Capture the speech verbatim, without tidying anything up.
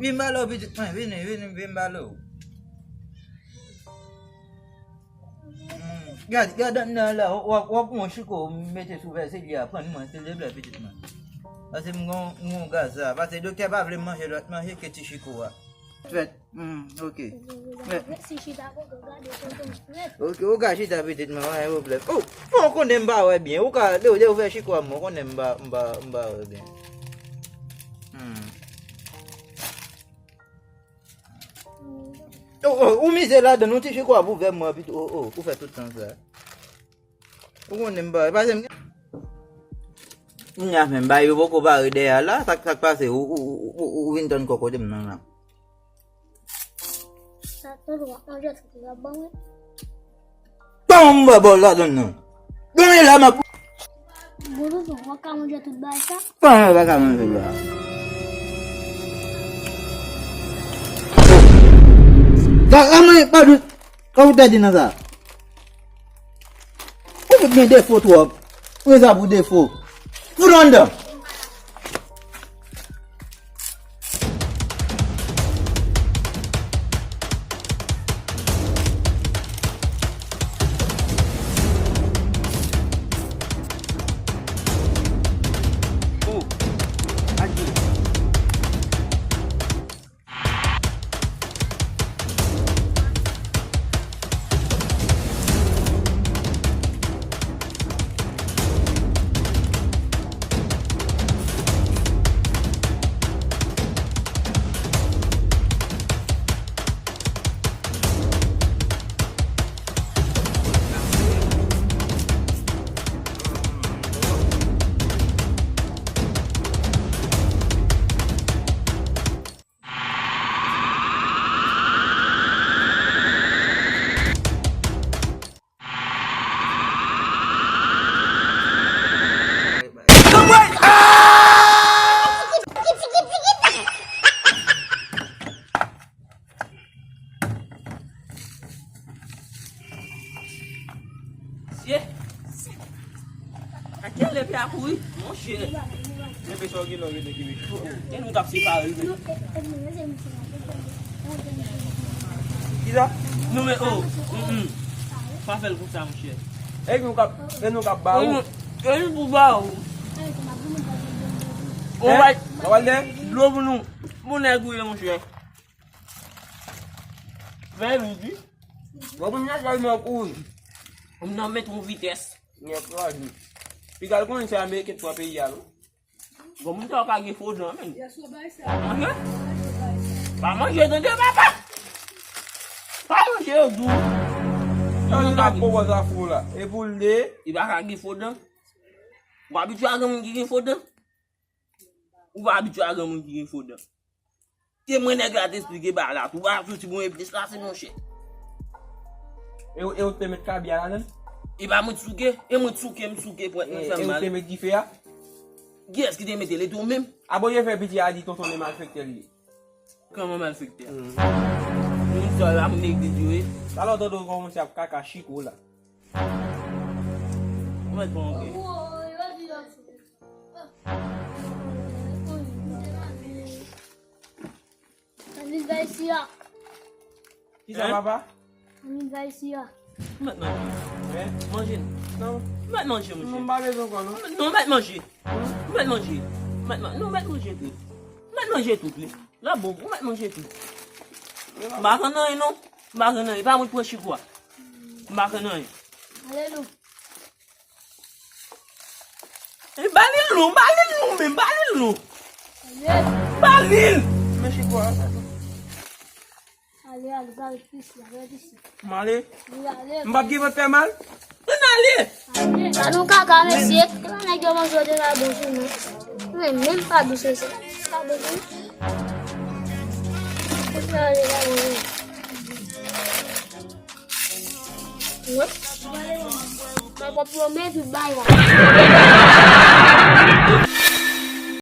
Vin ba lè w pitit mwen, vini, vini, vin ba lè w. Hmm, gad, gad anndan la, w ap, w ap pran chiko, mete sou vè, se li a, pran mwen, silvouplè, pitit mwen. Pase m gon, m gon gaz sa, pase doktè pa vle m manje lòt manje ke ti chiko a. Fèt, hmm, ok. Mèt. Si chita kote w gade, kote w fè. Ok, ou ka chita pitit mwen, pa gen pwoblèm. Oh, ou konnen m pa wè byen, ou ka, lè, lè ou fè chiko a mwen, ou konnen m pa, m pa, m pa wè byen. Hmm. Oh, oh, ou mize ladan, nou ti chiko ap ouvè mwen, pito, oh, oh, ou fè tout tan sa. Ou konnen m pa, pase m. Kounye a menm, bay yo poko pare dèyè a la, sa k, sa k pase, ou, ou, ou, ou, ou vin tann kò kote m nan la. Sa, tonton, w ap manje tout la ban mwen. Ban m bò ladan nan. Gade la m ap. Bon, tonton, w ap ka manje tout bagay sa? Ban m pa ka manje la. Sa, sa manje pa dous. Kòman w te di nan sa? Ou fout gen defo twòp. Ou gen sa pou defo. Fout anndan. Oh, adye. Mesye, a kilè pye a kouri? Monchè. Depi sa w gen lè w rete ki vit. E nou t ap separe wi. Kisa? Non men oh. Mm, mm. Pa fè l konsa, monchè. E nou k ap, e nou k ap ba ou. E nou pou ba ou. Ou bay dlo pou nou. Bon nèg ou ye, monchè. Fè l wi. Bon, moun nan sèlman kouri. Moun nan met yon vitès. Nèg la di. Piga l konnen se Ameriken k pran peyi a, non? Bon, moun sa yo ka gen fo dan, menn. Pa manje, tande, papa! Pa manje, yo di w. Sa, li ta bon, bon, sa fou la. E pou l de. Li pa ka gen fo dan. Ou abitye a gen moun ki gen fo dan? Ou pa abitye a gen moun ki gen fo dan. Te mwen nèg la te esplike ba la tou, ba soti bon eplis la, se monchè. E ou, e ou te met kabya ladan? E pa mwen t souke, e mwen t souke, m souke pwent mwen fè m mal. E ou te met dife a? Kiyès ki te mete l, e tou menm? A bon, yo fè piti a di tonton li malfektè li ye. Kòman malfektè? Moun sa la, moun neglije yo ye. Talè w tande w kòmanse ap kaka chiko la. Ou mèt pran yon gè. Ann vin bay isi a. Kisa, papa? Ann vin bay isi a. Ou mèt manje. Manje. Non. Ou mèt manje, monchè. Non, m pa bezwen ankò, non. Non, ou mèt manje. Ou mèt manje. Ou mèt man-, non, ou mèt manje tout. Ou mèt manje tout, wi. La bon, ou mèt manje tout. M pa konn anyen, non. M pa konn anyen. Pa mwen pran chiko a. M pa konn anyen. Alelouya. E ba li l non, ba li l non, men ba li l non. Ba li l. Men chiko a sa tou. Ale, ale, ba l plis la, ba l plis la. M ale. Wi, ale. M p ap gen vant fè mal. Ann ale. Ale. Sa nou kaka, mesye. Tout nèg yo manje yo deja bon sou nou. Men, menm pa dous, mesye. Pa bon sou nou. Tout sa ale, pa bon sou nou. Wè. Mwen pwòp yo men tout bagay la.